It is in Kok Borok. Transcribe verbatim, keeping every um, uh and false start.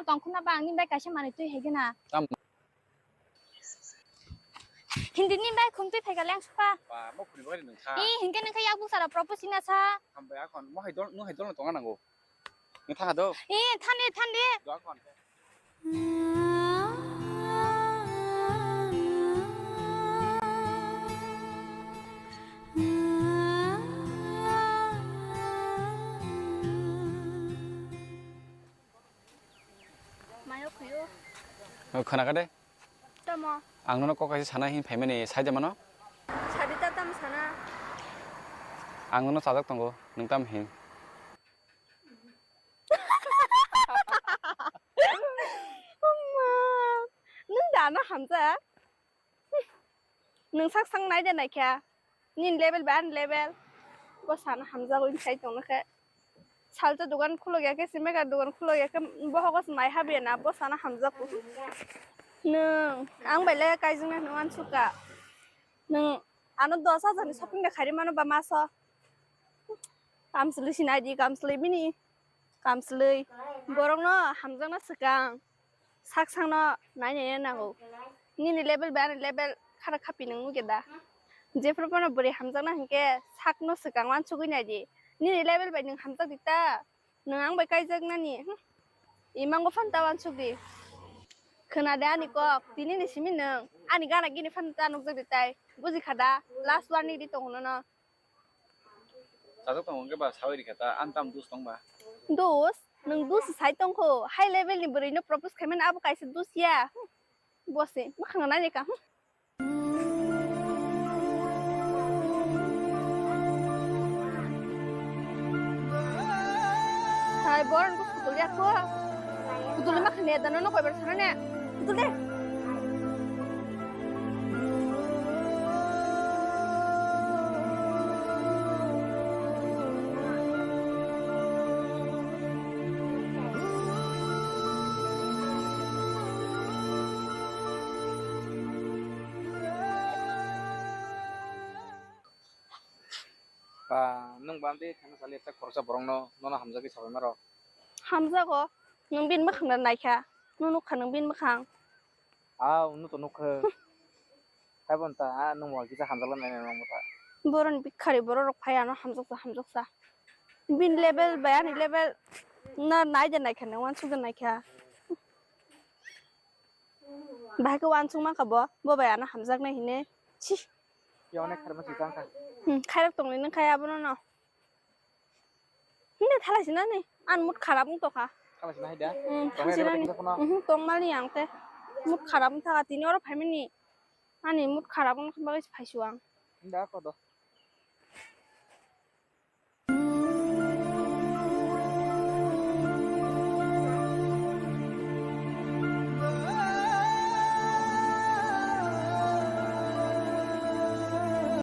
tongkhorna ba ang nini bai kaisa manwi twi hai gana. Tam- Hindi nini bai khum twi phaika leng suka. Ba, mo khuni bagwi nung kha. I, hinkhe nung khe yak buksa rok propose hina sa. Hambai akhon, mo hai dol, nung hai dol no tonga nango. Nung thang do. I, thandi, thandi. Do akhon. Mayo khuyo. O, khwna kha de. Tamo. Ang nono kok kaisa sana hin phaimani sai de mano? Sadi ta tam sana. Ang nono chajak tongo, nwng tam hin. Amma, nwng da ano hamjak? Nwng sak sak nai de naikha. Nini level bai ani level. Bo sana hamjagwi sai tongno khe. Salsa dogan khulok ya khe, simeka dogan khulok ya khe, bohogo se mai habya na, bo sana hamjago. Nwng, ang bai le kaijaknai hwnwi uansukha. Nwng ano dos hajar ni shopping de khairi mano ba maso. Kamsli sinai di, kamsli bini. Kamsli. Borokno hamjakna swkang. Sak sakno nai nai nango. Nini level bai ani level khara khapi nung nuge da. Jephru phano bwrwi hamjakna hinkhe sakno swkang uansugwi nai di. Nini level bai nwng hamjak di ta. Nwng ang bai kaijak nani. Hm. Imango phano ta uansuk di. Khwna de ani kok. Tini ni simi nwng. Ani gana gini phano ta nukjak di tai. Buji kha da. Last warning di tongo nono. Chajak tongo hwnkhe ba saui rikha ta, ani tamo dos tong ba? Dos? Nwng dos sai tongkho, high level ni bwrwi no propose khaimani abo kaisa dos ya. Bo se mwkhang nai rikha. Hai, boron ko putol ya ko. Putol ma khne dano no koi bar sana ne. Putol de. Ba, nwng bam de thangna sali ekta khoroksa borokno, nono hamjagwi sabai maro. Hamjago, nwng bini mwkhang da naikha, nwng nukha nwng bini mwkhang. Aw, nwng to nukha. Hai bon ta, a nwng mobile kisa hamjakla nai nai nwng ta. Boroni bikhari borok rok phai ano hamjaksa hamjaksa. Bini level bai ani level na nai de naikha, nwng uansuk de naikha. Bahai khe uansuk mankha bo, bo bai ano hamjaknai hinwi. Chi. Ya onek kharma si tangkha. Hmm, khairok tongwi nang khai abono no. Hindi thalai sinani, an mood kharap wng tokha. Thalai sina hai da? Hmm, thalai sinani. Tongmani ang te. Mood kharap wng tha, tini oro phaimani. Ani mood kharap wng bagwi phaisu ang. Hindi ako do.